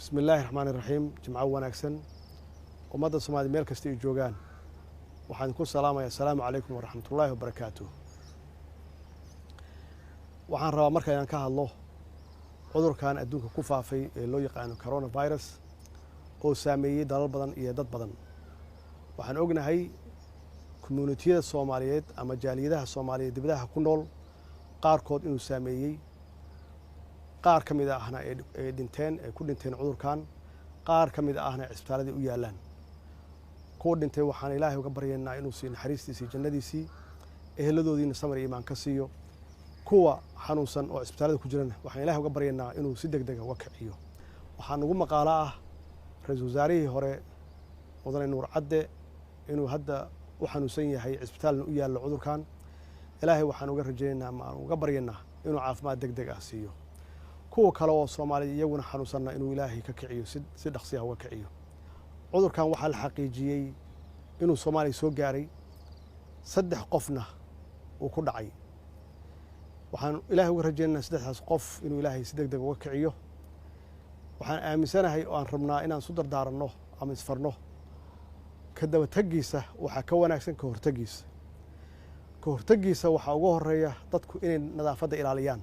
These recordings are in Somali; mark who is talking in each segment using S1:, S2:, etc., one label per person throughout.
S1: Bismi illaahi raxmaani raxiim. Jimco wanaagsan ummadda Soomaaliyed meel kasta ay joogaan. Waxaan ku salaamaya asalaamu calaykum waraxmatullaahi wabarakaatuh. Waxaan rabaa marka inaan ka hadlo cudurkan adduunka ku faafay ee loo yaqaano coronavirus oo saameeyey dalal badan iyo dad badan. Waxaan ognahay communitiyada Soomaaliyeed ama jaaliyadaha Soomaaliyeed dibadaha ku nool qaarkood inuu saameeyey, qaar ka mid ahna ay dhinteen, ay ku dhinteen cudurkan, qaar ka mid ahna cisbitaaladii u yaallaan. Kuwa dhintay waxaan Ilaahay uga baryaynaa inuu siiyo naxariistiisii, jannadiisii, eheladoodiina samar iyo iimaan ka siiyo. Kuwa xanuunsan oo cisbitaalada ku jirana waxaan Ilaahay uga baryaynaa inuu si deg dega uga kiciyo. Waxaa nagu maqaalo ah ra-iisul wasaarihii hore, mudane Nuur Cadde, inuu hadda u xanuunsan yahay, cisbitaalna u yaallo cudurkan. Ilaahay waxaan uga rajaynaynaa ama aan uga baryaynaa inuu caafimaad deg deg ah siiyo. Kuwa kale oo Soomaalida iyaguna xanuunsanna inuu Ilaahay ka kiciyo, si dhaqsiya uga kiciyo cudurkan. Waxaa la xaqiijiyey inuu Soomaaliya soo gaaray, 3 qofna uu ku dhacay. Waxaan Ilaahay uga rajaynaynaa saddexdaas qof inuu Ilaahay si deg deg uga kiciyo. Waxaan aaminsanahay oo aan rabnaa inaan isu dardaaranno ama isfarno: ka daba teggiisa waxaa ka wanaagsan ka horteggiisa. Ka horteggiisa waxaa uga horeeya dadku inay nadaafadda ilaaliyaan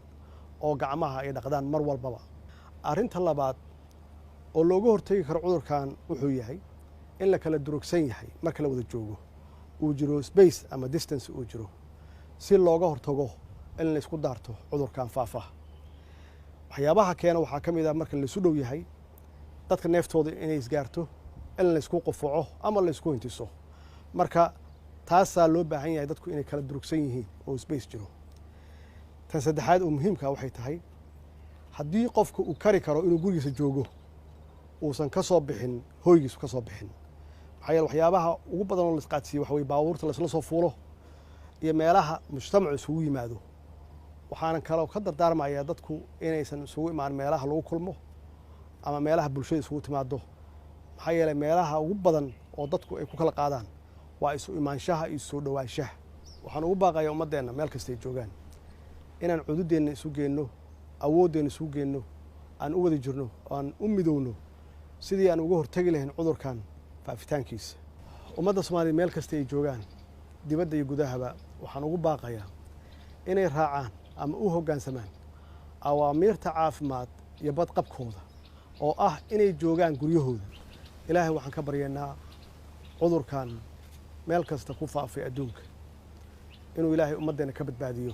S1: oo gacmaha ay dhaqdaan mar walbaba. Arrinta labaad oo looga hortegi karo cudurkan wuxuu yahay in la kala durugsan yahay marka la wada joogo, uu jiro space ama distance uu jiro, si looga hortago in la isku daarto cudurkan faafa. Waxyaabaha keena waxaa ka mid ah marka laisu dhow yahay dadka neeftooda inay isgaarto, in laysku qufuco ama laysku hintiso. Marka taasaa loo baahan yahay dadku inay kala durugsan yihiin oo space jiro. Tan saddexaad oo muhiimka waxay tahay haddii qofka uu kari karo inuu gurigiisa joogo, uusan ka soo bixin hoygiisu ka soo bixin. Maxaa yeele, waxyaabaha ugu badan oo laisqaadsiiyo waxa weye baabuurta laisla soo fuulo iyo meelaha mujtamacu isugu yimaado. Waxaanan kaloo ka dardaarmayaa dadku inaysan isugu imaan meelaha lagu kulmo ama meelaha bulshada isugu timaado, maxaa yeeley meelaha ugu badan oo dadku ay ku kala qaadaan waa isu imaanshaha iyo soo dhowaanshaha. Waxaan ugu baaqayaa ummaddeenna meel kastay joogaan inaan cududeenna isu geenno, awooddeenna isugu geenno, aan u wada jirno oo aan u midowno sidii aan uga hortegi lahayn cudurkan faafitaankiisa. Ummadda Soomaaliya meel kasta ay joogaan, dibadda iyo gudahaba, waxaan ugu baaqayaa inay raacaan ama u hoggaansamaan awaamiirta caafimaad iyo badqabkooda oo ah inay joogaan guryahooda. Ilaahay waxaan ka baryaynaa cudurkan meel kasta ku faafay adduunka inuu Ilaahay ummaddeena ka badbaadiyo.